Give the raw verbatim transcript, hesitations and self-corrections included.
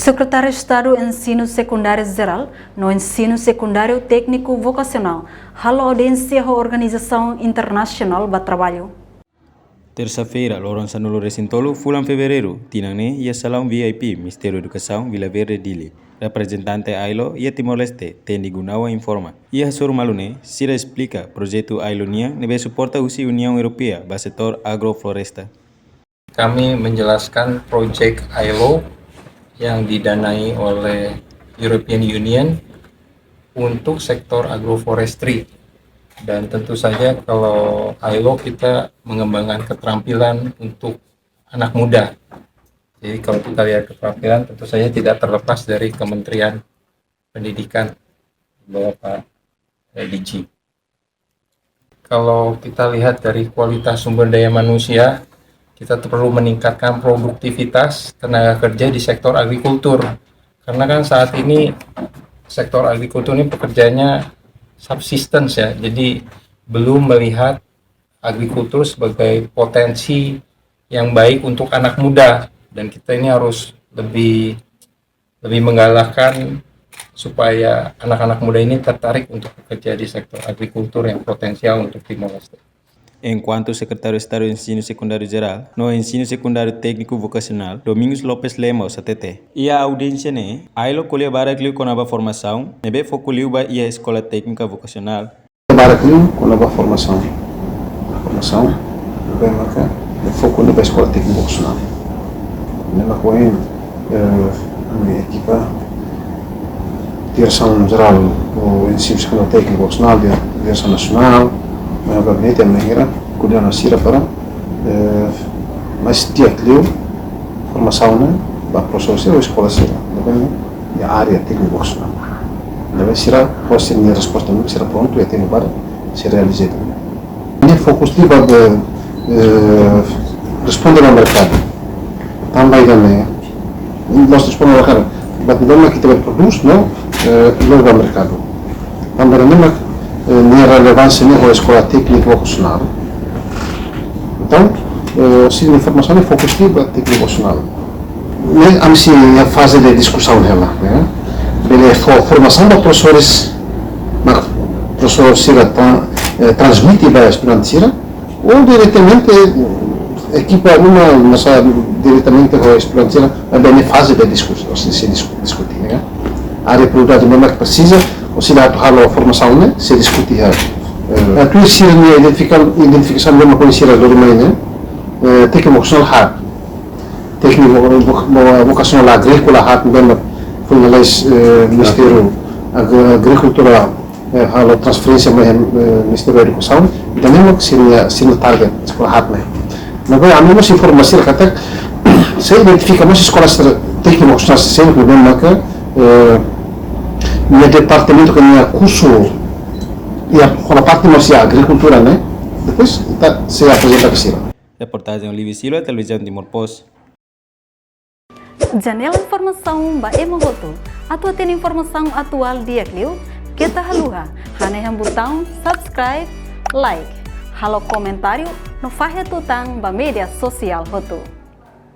Sekretáriu Estadu Ensinu Sekundáriu Jerál no Ensinu Sekundáriu Tékniku Vokasionál halo audiénsia ho organizasaun internasionál ba traballu. Tersa-feira, loron sanulu-resin-tolu fulan Fevereiru, tinan ne'e, iha salaun V I P Ministériu Edukasaun, Vila Verde, Dili, reprezentante ailo iha Timor-Leste, Tendi Gunawan, informa, iha hasoru malu ne'e, sira esplika projetu ailo nian ne'ebé suporta husi Uniaun Europeia ba setór agrofloresta. Kami menjelaskan proyek ailo yang didanai oleh European Union untuk sektor agroforestry. Dan tentu saja kalau ailo kita mengembangkan keterampilan untuk anak muda. Jadi kalau kita lihat keterampilan, tentu saja tidak terlepas dari Kementerian Pendidikan, Bapak D G. Kalau kita lihat dari kualitas sumber daya manusia, kita tuh perlu meningkatkan produktivitas tenaga kerja di sektor agrikultur. Karena kan saat ini sektor agrikultur ini pekerjaannya subsistence ya, jadi belum melihat agrikultur sebagai potensi yang baik untuk anak muda. Dan kita ini harus lebih lebih menggalakkan supaya anak-anak muda ini tertarik untuk bekerja di sektor agrikultur yang potensial untuk Timor-Leste. Enkuantu Sekretáriu Estadu Ensinu Sekundáriu Jerál no Ensinu Sekundáriu Tékniku Vokasionál, Domingos Lopes Lemos, hateten, iha audiénsia ne'e, ailo ko'alia barak liu kona-ba formasaun ne'ebé foku liu ba iha Eskola Téknika Vokasionál, barak liu kona-ba formasaun. Formasaun, ne'ebé maka foku ne'e ba Eskola Téknika Vokasionál. Ne'e maka ohin, eh, ami ekipa Diresaun Jerál Ensinu Sekundáriu Tékniku Vokasionál, Dire-, Diresaun Nasionál, no gabinete, ami hira koordena sira para, eh, mais di'ak liu formasaun ne'e ba profesór sira, eskola sira, ne'ebé iha área tékniku vokasionál. Ne'ebé sira, ho sira-nia resposta, sira prontu, iha tempu para sira realiza. Ne'e fokus liu ba, eh, responde ba merkadu. Tanba ida-ne'e, mós responde ba merkadu. Ba ida-ne'e mak ita bele prodús, no, eh, lori ba merkadu. Tanba ida-ne'e mak, eh, nia relevánsia ne'e ho eskola tékniku vokasionál. Entaun, eh, sira-nia formasaun ne'e fokus liu ba tékniku vokasionál. Ne'e ami sei iha faze de diskusaun hela, ne'e. Bele fó formasaun ba profesores, mak profesór sira tra-, eh, transmite ba estudante sira, ou diretamente, eh, ekipa ruma, masa diretamente ho estudante sira, maibé ne'e faze de diskus-, ou sei, sei disku-, diskute, ne'e. Área prioridade ne'e mak presiza, ou sei atu halo formasaun ne'e, sei diskute iha. Eh, atu sira-nia identifika-, identifikasaun ne'e mak ohin sira lori mai ne'e, eh, tékniku vokasionál haat. Tékniku vo-, vo-, vokasionál agríkola haat, ne'ebé mak foin analiza, eh, Ministériu Agri-, Agrikultura, eh, halo transferénsia mai, eh, Ministériu Edukasaun, ida-ne'e mak sira-nia, sira-nia target, eskola haat ne'e. Maibé ami mós informa sira katak, sei identifika mós eskola sira tékniku vokasionál sira ne'ebé maka, eh, nia departamentu ka nia kursu, iha, hola parte mós iha agrikultura ne'e, depois ita sei aprezenta ba sira. Reportajen Olivi Silva, Televizaun Timor Post. Janela informasaun ba ema hotu. Atu hatene informasaun atuál di'ak liu, keta haluha hanehan butaun subscribe, like, halo komentáriu no fahe tutan ba média sosiál hotu.